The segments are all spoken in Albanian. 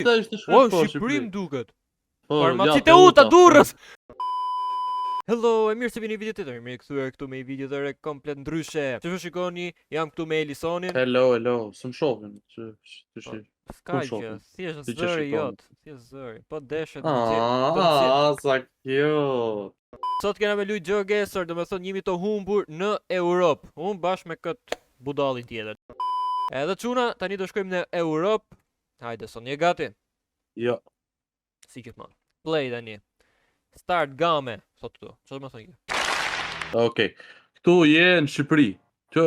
Ta ishte O, shkruar po Shqipëri më duket. Po, Farmaci ja, Teuta, Teuta. Durrës. Hello, e mirë se vini në video tjetër. Mirë kthyer këtu me një video të re komplet ndryshe. Siç ju shikoni, jam këtu me Elisonin. Hello, hello, s'm shohin, që që Po, shi. S'ka ku gjë, shohin? thjesht Ti që zëri shikon. jot, thjesht zëri. Po deshe të nxjerr. do Ah, nxjerr- ah, sa cute. Sot kena me lujt GeoGuessr, do me thonë jemi të humbur në Europë. Unë bashkë me këtë budallin tjetër. Edhe çuna, tani do shkojmë në Europë. Hajde, son, je gati? Jo, Si gjithmonë. Play tani. Start game, thot këtu. Çfarë do të thonë kjo? okej. Këtu je në Shqipëri. Që,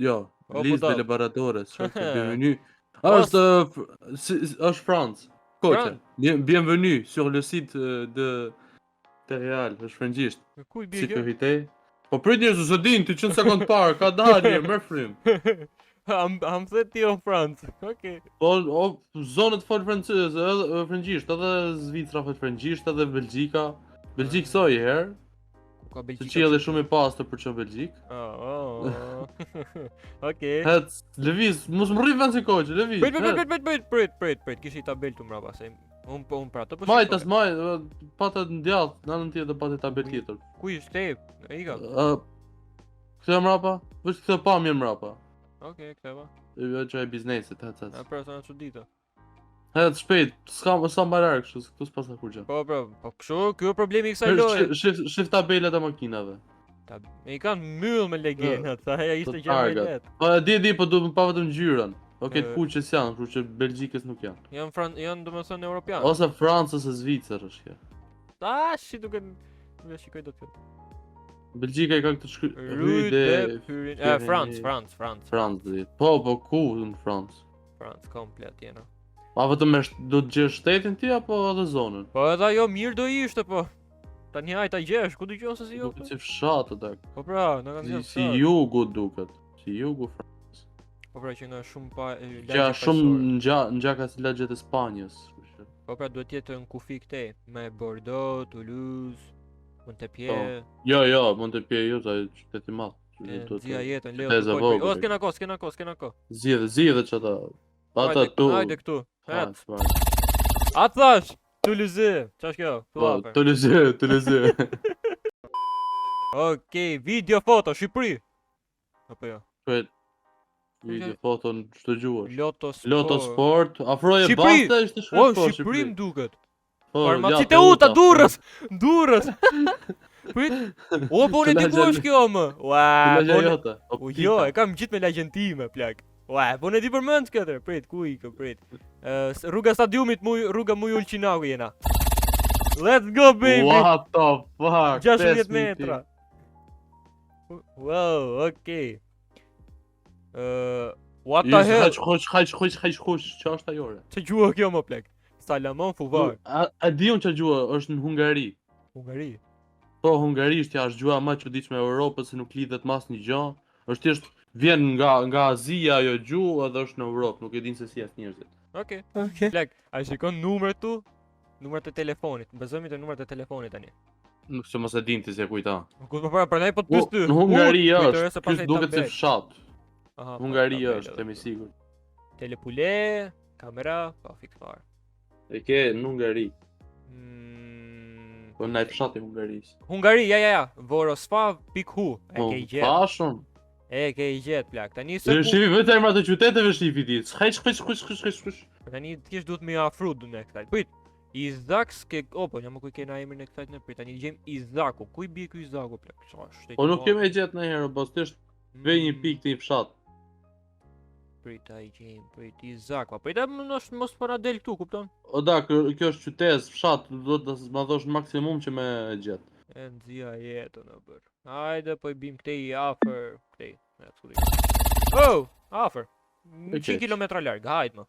jo, O, Lis de budall. Liberatores, që është bienvenue. Po, Është, eh, si, është Francë. Koqe. Fran- Bien- Bienvenue sur le site eh, de Real, është frëngjisht. Ku i bie kjo? Sécurité. Po prit njerëz, s'e din, ti që në sekond parë, ka dalë, merr frym. Am am the ti on Francë. Okej. Po, o, zonët fol francez, edhe e, frëngjisht, edhe Zvicra fol frëngjisht, edhe Belgjika. Belgjik soi herë, Ku ka se Belgjika? qielli shumë i pastër për që Belgjik. Oh, oh, oh. Okej. Het, lëviz, mos më rri vend si koqe, lëviz. Prit, prit, het. prit, prit, prit, prit, prit, prit, kishte një tabel tu mbrapa se un po un pra atë po Majtas, shikoj. maj, e, pata në djathtë, në anën tjetër pata tabel tjetër. Ku ishte? E ika. Ë, Këtë mrapa, veç këtë pamje mrapa. Okej, ktheva. E jo që e biznesit, het, A het. pra sa na çudita. Het, shpejt, s'ka sa më larg kështu, se këtu s'pas na kurrgjë. Po, po, po kështu, ky është problemi i kësaj loje. Shif, shif, shif tabelat e makinave. Ta, e i kanë myll me legenat, sa ajo ishte të gjë më e targat. lehtë. Po e di di, po duhet pa vetëm ngjyrën. Okej, E. të kuqe s'janë, kështu që Belgjikës nuk janë. Janë fran, janë domethënë europian. Ose Francës e Zvicër është kjo. Ah, shi duke nuk e shikoj dot këtë. Belgjika i ka këtë shkry... Rue de Pyrin, e Francë, Francë, Francë, Francë dhe jetë. Po, po, ku në Francë? Francë komplet jena. Pa vetëm me sh- do të gjesh shtetin ti apo edhe zonën? Po edhe ajo mirë do ishte po. Tani hajt ta gjesh, ku dëgjon se si jo. Duket si fshat atë. Po pra, na kanë Si, dhënë si jugu duket. Si jugu Francës. Po pra që nga shumë pa e, lagje Gja shumë paqësore. ngja ngja ka si lagjet e Spanjës. kështu që. Po pra duhet jetë në kufi këtej me Bordeaux, Toulouse, Montpellier, Jo, jo, Montpellier jo, sa qytet i madh. e, Që do të- nxia jetën, Leo. qytezë të e fol prit. vogël, O, s'kena kohë, s'kena kohë, s'kena kohë. Zgjidhe, zgjidhe që ata. Ata Hajde, tu. Hajde këtu. Ha, Het. çfarë? A thash, Toulouse. Ç'është kjo? Po, Thuape. Toulouse, Toulouse. Okej, video foto Shqipëri. Apo jo. Prit. Video foto në çdo gjuhë. është. Loto Sport. Loto Sport, afroje Shqipëri! Basta ishte O, shkruar po Shqipëri më duket. Po, Farmaci ja, Teuta, Durrës, Durrës. Prit. O, po unë e di ku Lagja- është kjo më. Ua, po Lagja unë- jote. O jo, e kam gjithë me lagjen time, plak. Ua, po unë e di përmend këtë. Prit, ku i kë, prit. Ë, s- rruga stadiumit, muj, rruga muj Ulqinaku jena. Let's go baby. What the fuck? 16 5 metra. Wow, okay. Ë, what the hell? Haq hoq, haq hoq, haq hoq, çfarë është ajo ore? Çe gjuhë kjo më plak? Salamon Fuvar, A, a di unë çfarë gjuhë është në Hungari? Hungari. Po hungarisht ja është gjuha më e çuditshme e Europës se nuk lidhet mas një gjë. Është thjesht vjen nga nga Azia ajo gjuhë edhe është në Europë, nuk e din se si as njerëzit. Okej. Okej. Plak, a shikon numrat tu? Numrat e telefonit. Bazojmë te numrat e telefonit tani. Nuk se mos e din ti se kujta. Ku po pra, prandaj po të Po, pyes ty. në Hungari U, është. kujtore se Ky pastaj duket si tabel. fshat. Aha, po, Hungari tabel është, edhe jam i këtu. sigurt. Telepule, kamera, po fik fare. E ke në Hungari, Mm, po në ai fshat i Hungarisë. Hungari, ja ja ja, Vorospav pikë hu. E Po, ke i gjet. Thashëm. E ke i gjet plak. Tani se Se ku shifi vetë emrat e qyteteve shifi ti. Shkaj shkaj shkaj shkaj shkaj shkaj. tani thjesht duhet më i afru du ne kësaj. Prit. Izak s'ke, o po, jam ku i kena emrin e kësaj në prit. Tani gjejm Izaku. Ku i bie ky Izaku plak? Çfarë është? Po nuk kemi e gjetë ndonjëherë, po thjesht vej një pikë të një fshat. Prit ai gjejm, prit Izak. Po prit, mos mos po na del këtu, kupton? O da, kjo, kjo është qytez, fshat, do të ma thosh në maksimum që me e gjet. E nxia jetën o bër. Hajde po i bim këtej afër, këtej. Ja, s'ku di. Oh, afër. E 100 keq. kilometra larg, hajt më.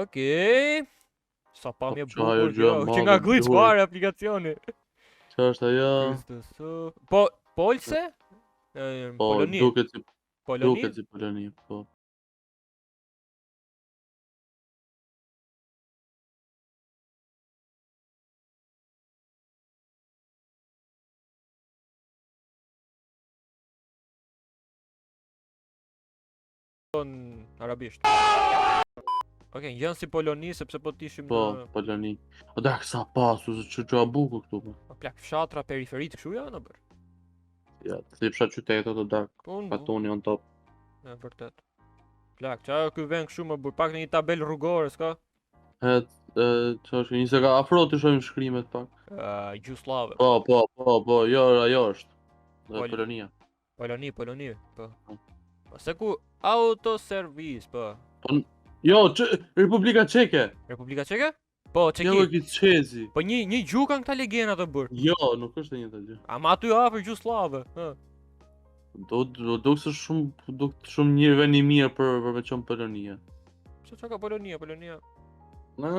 Okej. Sa pamje Po, qa ajo bukur gjë kjo, e që madhe, nga glitch duhet. fare aplikacioni. Çfarë është ajo? Kristo Po, Polse? E, Po, Poloni. duket si Poloni? duket si Poloni, po. Në arabisht. Okej, okay, janë si Poloni sepse po të ishim Po, në Poloni. O dak sa pasu, se që që bukur këtu. Po, po plak fshatra periferit kështu janë apo? Ja, të fshat qytetet o dak. Po, Katuni on top. E vërtet. Plak, ça ky vend kështu më burr, pak në një tabelë rrugore, s'ka? E, e, që është, një se ka afro të shohim shkrimet pak. Ë, gjuhë Po, po, po, po, jo, ajo është. Pol Polonia. Poloni, Poloni, po. po. Po se ku autoservis, po. Po jo, që, Republika Çeke. Republika Çeke? Po, Çeki. Jo, ki Çezi. Po një një gjuhë kanë këta legena të burr. Jo, nuk është e njëjta gjë. Ama aty afër gjuhë sllave, ë. Do do do se shumë do shumë një vend i mirë për për me qenë Polonia. Pse çka ka Polonia, Polonia? Na,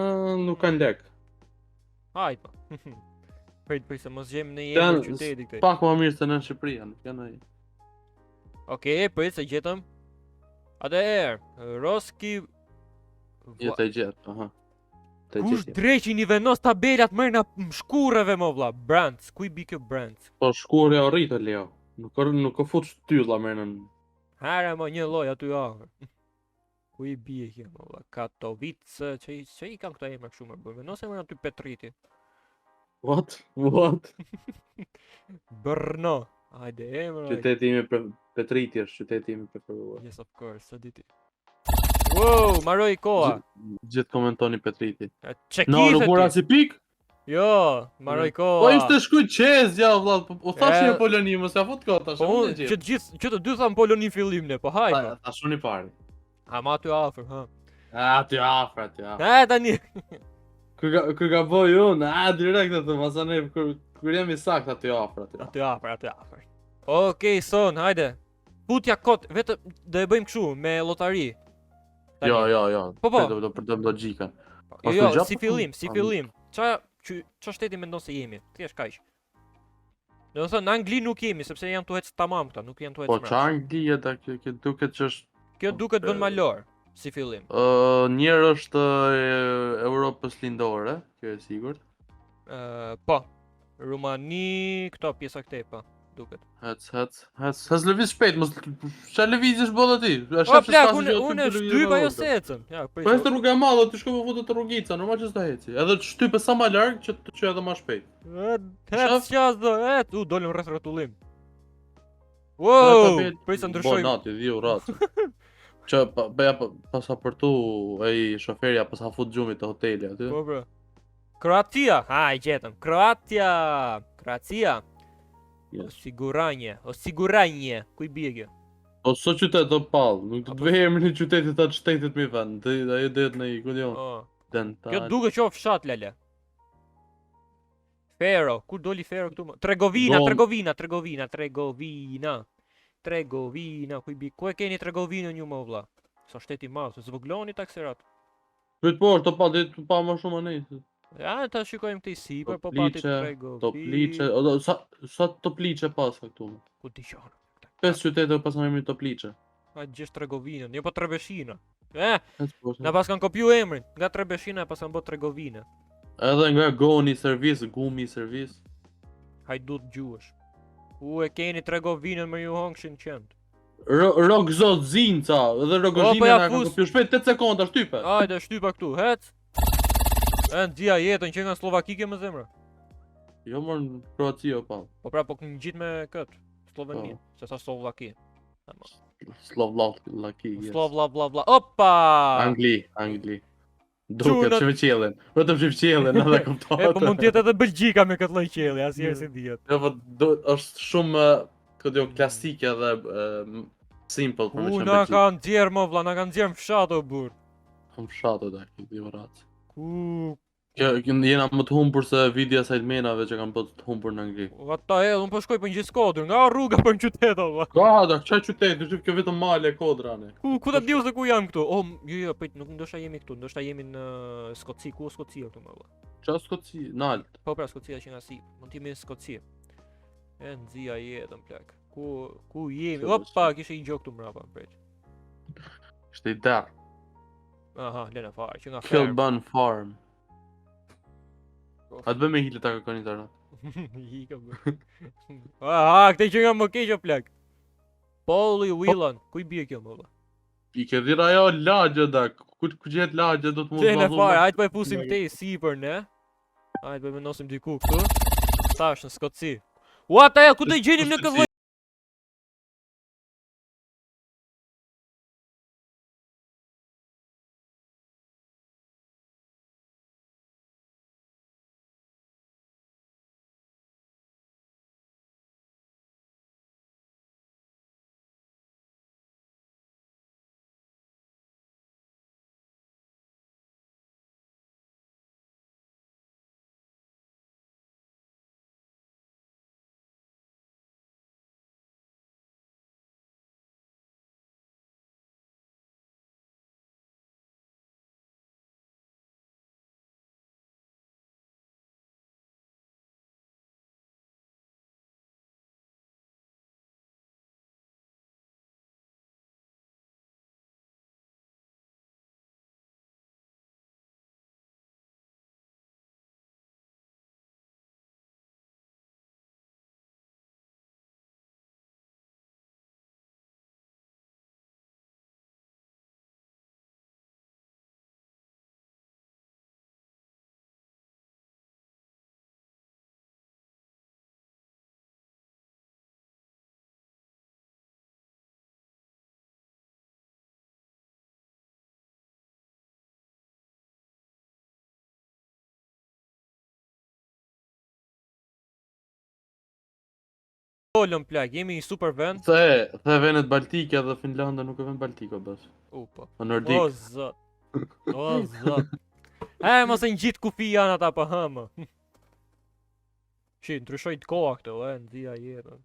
nuk kanë lek. Hajt po. Prit, prit, se mos gjejmë në emër qyteti këtë. Pak më mirë se në Shqipëri, nuk janë ai. Okej, prit se gjetëm. Atëherë, Roski Jo të gjet, aha. Të Kush dreqin i vendos tabelat mrena shkurreve mo vlla? Brands, ku i bi kjo Brands? Po shkurrja o rritë Leo. Nuk nuk o fut shtylla mrena. Hare mo një lloj aty afër. Ku i bie kjo mo vlla? Katowice, që i, që i kanë këto emra kështu më bërë. Vendos emrin aty Petriti. What? What? Brno. Hajde emra. Qyteti im pre Petriti është qyteti im i preferuar. Yes of course, sa diti. Wow, maroi koha. Gjithë komentoni Petriti. Çeki. No, nuk mora si pik. Jo, maroi koha. Po ishte shkruaj Çez, ja vlla, po, po thash një Poloni, mos ja fut kot tash. Po unë që të gjithë, që të dy tham Poloni fillim ne, po hajde. Po. Thash unë i pari. Ha ma aty afër, ha. A, aty afër, aty afër. E tani. Kur ka kur ka boj unë, a direkt atë, masanej kur kur jam i saktë aty afër aty. Aty afër, aty afër. Okej, son, hajde. Futja kot, vetëm do e bëjmë kështu me llotari. Tani. Jo, jo, jo. Po po. Do do përdorim logjikën. Po, jo, jo, si fillim, si fillim. Ça që ça shteti mendon se jemi? Thjesht kaq. Do të thonë në Angli nuk jemi sepse janë tu ec tamam këta, nuk janë tu ec. Po ça Angli e ta kjo, kjo duket që është Kjo duket vend malor si fillim. Ë, uh, njërë është e Europës Lindore, kjo e sigurt. Ë, uh, po. Rumani, këto pjesa këtej po, duket. Hec, hec, hec, hec lëviz shpejt, mos çfarë lëvizjesh bën ti? E shoh se plak, unë unë shtyp ajo s'ecën. Ja, prit. Po është rruga e madhe, ti shko po futet te rrugica, normal që s'do eci. Edhe të shtype sa më larg që të çojë edhe më shpejt. Hec, çfarë do? Ec, u dolëm rreth rrotullim. Wow, prit se ndryshoj. Po nati, dhiu rrat. Që pa, pa, pa, pasa për tu, ai shoferja pasa fut gjumit te hoteli aty. Po bro. Kroacia, ha e gjetëm. Kroacia, Kroacia. Yes. Osiguranje, osiguranje, ku i bie kjo? Po s'o qytet o pall, nuk do të vej emrin e qytetit atë shtetit mi vend, dhe ajo do jetë në i, ku di unë. Po. Dental. Kjo duket që fshat lele. Fero, ku doli Fero këtu më? Tregovina, Dom... Tregovina, Tregovina, Tregovina. Tregovina, ku i bi? Ku e keni Tregovinën ju më vlla? Sa shtet i madh, zvogloni taksirat. Pyet po, të pa ditë pa më shumë anej. Ja, ta shikojmë këtej sipër, po pati Tregovinë. Topliçe, o, sa sa Topliçe pas këtu. Ku di qon? Pesë qytete pas në emrin Topliçe. A gjesh Tregovinën, jo po Trebeshina. Eh, po, na pas kanë kopju emrin, nga Trebeshina e pas kanë bë Tregovinë. Edhe nga Goni servis, Gumi servis. Hajdut gjuhësh. Ku e keni Tregovinën më ju hongshin qentë. Rogzozinca, edhe Rogozhina po, ja na kanë kopju shpejt 8 sekonda shtype. Hajde shtypa këtu, hec. E nxia jetën që nga Sllovaki ke më zemra. Jo më në Kroaci o pa. Po pra po ngjit me kët, Slloveni, po. se sa Sllovaki. Sllovaki. Yes. Sllovla bla bla. Opa! Angli, Angli. Duket që me qiellin. Vetëm shif qiellin, edhe kuptohet. E po mund të jetë edhe Belgjika me këtë lloj qielli, asnjëherë s'i dihet. Jo, po do është shumë këtë jo klasike dhe simple për me qenë. Na ka nxjerr më vlla, na ka nxjerr në fshat o burr. Në fshat o dak, i vrat. Ku Kjo, kjo jena më të humbur se video e sidemenave që kanë bërë të humbur në Angli. What the hell, unë po shkoj për në Gjiskodër, nga rruga për në qytet o vlla. Ka, da, çfarë qytet, është kjo vetëm male kodra ne. Ku ku ta di se ku jam këtu? Oh, jo jo, prit, nuk ndoshta jemi këtu, ndoshta jemi në Skoci, ku është Skocia këtu më valla? Ça Skoci, nalt. Po pra Skocia që nga si, mund të jemi në Skoci. E nxia jetën plak. Ku ku jemi? Opa, kishte një gjë këtu mbrapa, prit. Ishte i derr. Aha, lëna fare, që nga ferm. Kilburn Farm. A të bëjmë hile ta kërkon internet? Ika bë. Aha, këtë që nga më keq o plak. Polly Whelan, ku i bie kjo më valla? I ke dhira ajo lagje da, ku ku gjet lagje do të mund të në fare, hajt po e fusim këtej sipër ne. Hajt po e vendosim diku këtu. Tash në Skoci. What the hell, ku do gjenim në këtë lloj Folëm plak, jemi një super vend. The, the venet Baltike dhe Finlanda nuk e vend Baltiko bas. U po. Po Nordik. O zot. O zot. E mos e ngjit kufi janë ata po hëmë. Shi, ndryshoi të koha këtu, e, nxia jetën.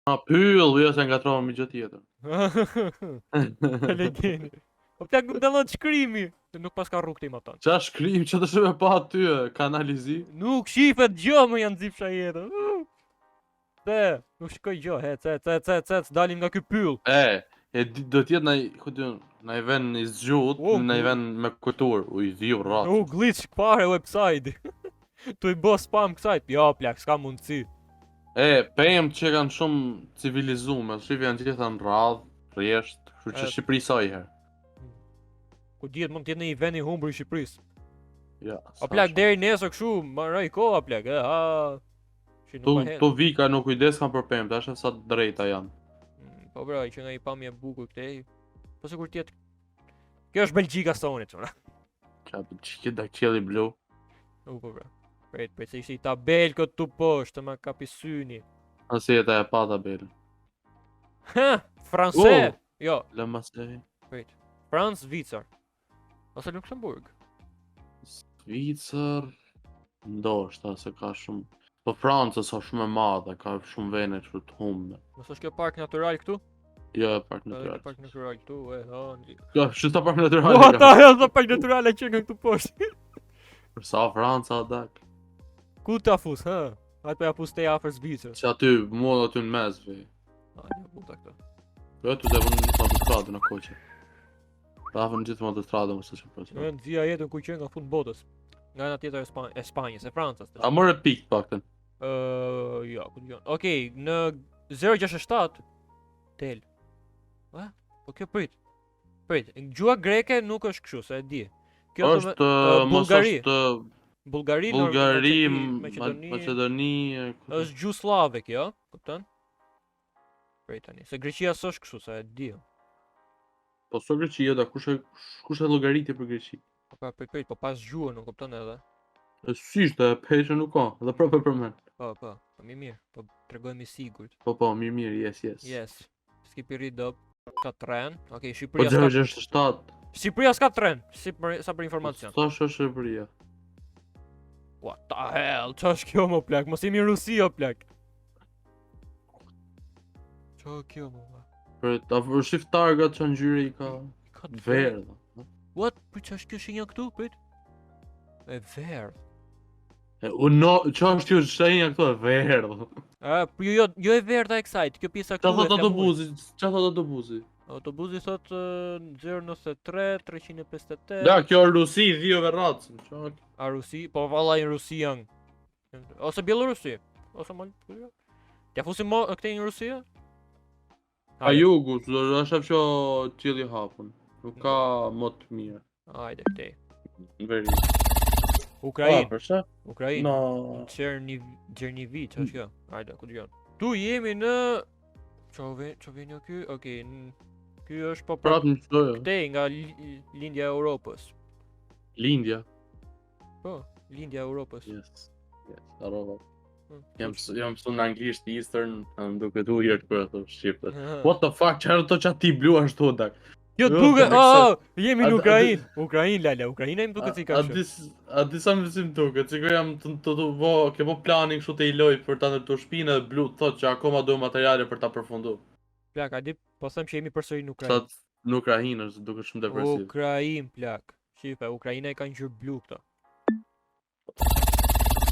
Ma pyll, jo se ngatrova me gjë tjetër. Legeni. Po plak nuk dallon shkrimi. Se Nuk pas ka rrugë tim aton. Qa shkrim që të shme pa aty, e, kanalizi? Nuk shifet gjë më janë zipsha jetën. Se, nuk shikoj gjë, hec, hec, hec, hec, hec, dalim nga ky pyll. E, e di- do t'jetë naj, ku di unë, naj vend i zgjut, O, naj ku- vend me kulturë, u i dhiu rrat. U glitch fare website. Tu i bë spam kësaj. Jo plak, s'ka mundësi. E, pemë që kanë shumë civilizume, shif janë gjitha në radhë, rresht, kështu që E. Shqipëri sa i herë. Ku dihet mund të jetë në një vend i humbur i Shqipërisë. Ja, O plak deri nesër kështu, mbaroi koha plak, e ha. Shi nuk Tu, pa hen. tu vika nuk kujdes kanë për pemë, tash e sa të drejta janë. Mm, Po bro, që nga i pamje e bukur këtej. Po sikur të jetë Kjo është Belgjika sonit, çuna. Qa që da qielli blu. U po bro. Prit, prit, se ishte i tabel këtu poshtë, ma kapi syni. Nëse jeta e pa tabelën. Ha, Franse. Oh! Jo, Lë mas e prit. Francë, Zvicër. Ose Luksemburg. Zvicër, ndoshta se ka shumë. Po Franca sa shumë e madhe, ka shumë vene kështu të humbe. Mos është kjo park natyral këtu? Jo, e park Edhe natyral. kjo park natyral këtu, e ha. Jo, që sa park natyral. What ka. the hell, sa park natyral e që nga këtu poshtë. Për sa Franca dak. Ku ta fus, ha? Hajtë po ja fus te afër Zvicrës. Që aty, mua aty në mes ve. A, një puta këto. Jo, aty të vënë gjithë autostradën në koqe. Ta vënë gjithë autostradën mos e çfarë. Në nxia jetën ku qenë nga fund botës. Nga ana tjetër e, Spa e Spanjës, e Francës. A morë pikë të paktën. Ë, jo, ku dëgjon. Okej, në 067 Tel. Ua, po kjo prit. Prit, gjuha greke nuk është kështu, se e di. Kjo do Është me- mos Bullgari. është Bullgari, Nor- Bullgari, Maqedoni, Maqedoni, e, ku- është gjuhë slave kjo, kupton? Prit tani, se Greqia s'është kështu, se e di. Po s'o Greqia, da kush e kush e llogariti për Greqi? Po pra, prit, prit, po pas gjuhën, nuk kupton edhe. E si ishte, e peqe nuk ka, dhe prapë e përmend. Po, po, po mirë mirë, po tregojmë i sigurt. Po po, mirë mirë, yes, yes. Yes. Skipi dop. Ka tren. Okej, Po Shqipëria s'ka 067. Shqipëria s'ka tren, si për, sa për informacion. Sa është Shqipëria? What the hell? Qa është kjo më plak? Mos jemi Rusi o plak. Qa është kjo më vlla? Për ta vërshif targat që ngjyre i ka Ka të verdhë. What? Prit qa është kjo shenja këtu? Prit. E verdh. E unë no, që është kjo shenja këtu e verdhë. A, po jo, jo, jo e verdha e kësaj, kjo pjesa Qa këtu thot e flamurit. autobuzi? Qa thot autobuzi? Autobusi thot 093 358. Da, kjo është Rusi, dhio verracën. Qa A Rusi, po vallai në Rusi janë. Ose Bielorusi, ose mal. T'ja fusim mo këtej në Rusi? a? A jugu, do të shoh që qielli hapun. Nuk ka më të mirë. Hajde këtej. Në veri. Ukrainë, Ah, për çfarë? Ukrainë. No. Çerni Çernivi, çfarë është kjo? Hajde, ku dëgjon. Tu jemi në Ço vjen ço vjen jo ky? Okej, ky është po Prap në çdo. këtej nga lindja e Europës. Lindja. Po, lindja e Europës. Yes. Yes, harrova. Jam jam mësu në anglisht Eastern, më duket weird kur e thot shqip. What the fuck, çfarë to çati blu ashtu dak? Jo, Jo, duke, po, oh, jemi në a- Ukrainë. Ukrainë, lale, Ukraina im duket si ka A kështu. dis a disa më si më duket, sikur jam të të, të bo, ke bo planin kështu të i loj për ta ndërtuar shtëpinë dhe blu thotë që akoma do materiale për ta përfundu. Plak, a di, po them që jemi përsëri në Sa Ukrainë. në Ukrainë është duket shumë depresiv. Ukrainë, plak. Shife, Ukraina i ka ngjyrë blu këto.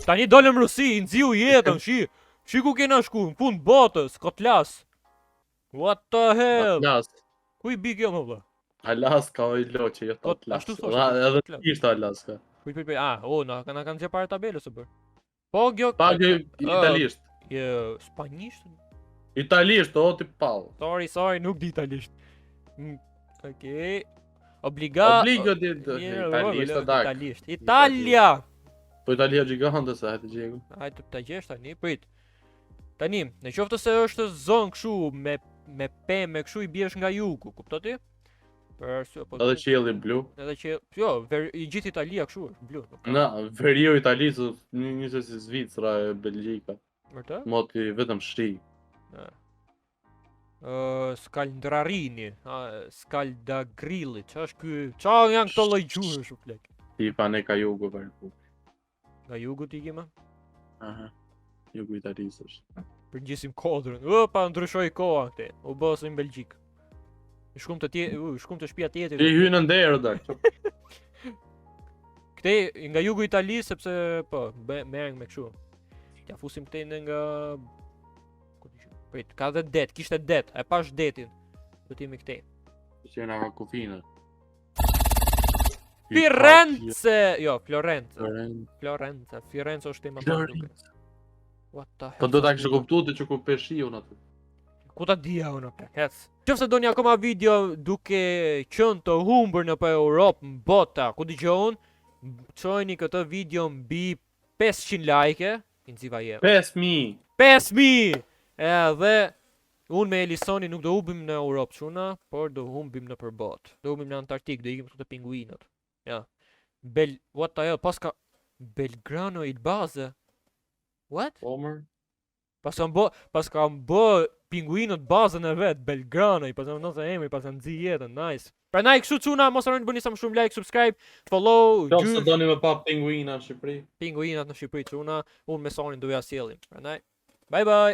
Tani dolëm Rusi, i nxiu jetën, shi. Shi ku kena shku, në fund botës, Kotlas. What the hell? Atlas, Ku i bi kjo më vlla? Alaska o i loqe, jo Po, Atlas. ashtu thosh, Dhe- Edhe Atlas. ishte Alaska. Prit, prit, prit. Ah, o, na na kanë nxjerr para tabelës së bër. Po, kjo Pa kjo italisht. Jo, spanjisht? Italisht, o ti pall. Sorry, sorry, nuk di italisht. Okej. Obliga Obligo di italisht o dak. Italisht. Italia. Po Italia gjigante sa hajtë gjegu. Hajde ta gjesh tani, prit. Tani, në qoftë se është zonë kështu me me pemë kështu i biesh nga jugu, kupton ti? Për arsye po. Edhe qielli blu. Edhe që jo, ver, i gjithë Italia kështu është blu, nuk ka. Na, veriu i Italisë është një njësoj si Zvicra e Belgjika. Vërtet? Moti vetëm shi. Ë, Skaldrarini, a, Skaldagrilli, ç'a është ky? Ça janë këto lloj gjuhësh u plek? Ti pa ne ka jugu për ku. Nga jugu ti kima? Aha. Jugu i Italisë është. Përngjisim kodrën. Ë, pa ndryshoi koha këte. U bë si në Belgjik. Shkum të tje, u, shkum të shtëpia tjetër. Ti hyn në nderë dak. Këtej nga jugu i Italisë sepse po, merren me kështu. T'ja fusim këtej në nga ku di? Prit, ka dhe det, kishte det, e pash detin. Do të jemi këtej. Që na ka kufinë. Firenze, jo, Florenca. Firenze. Florenca, Firenze është tema më duket. What the hell? Po do ta kishe kuptuar ti që ku peshiun aty. Ku ta dija unë plak, hec. Qofse doni akoma video duke qenë të humbur në për Europë, në bota, ku dëgjoj unë, çojeni këtë video mbi 500 like, i nxiva je. 5000. 5000! Edhe unë me Elisoni nuk do humbim në Europë çuna, por do humbim në për botë. Do humbim në Antarktik, do ikim këtu te pinguinët. Ja. Bel, what the hell, paska Belgrano il base. What? Omer. Pas kanë bë, pas kanë bë pinguinët bazën e vet, Belgrano, i pas kanë vendosur emri, pas kanë nxi jetën, nice. Prandaj kështu çuna, mos harroni të bëni sa më shumë like, subscribe, follow, Jo, se gjysh doni me pa pinguina në Shqipëri. Pinguinat në Shqipëri, çuna, unë me Sonin do ja sjellim. Prandaj, bye bye.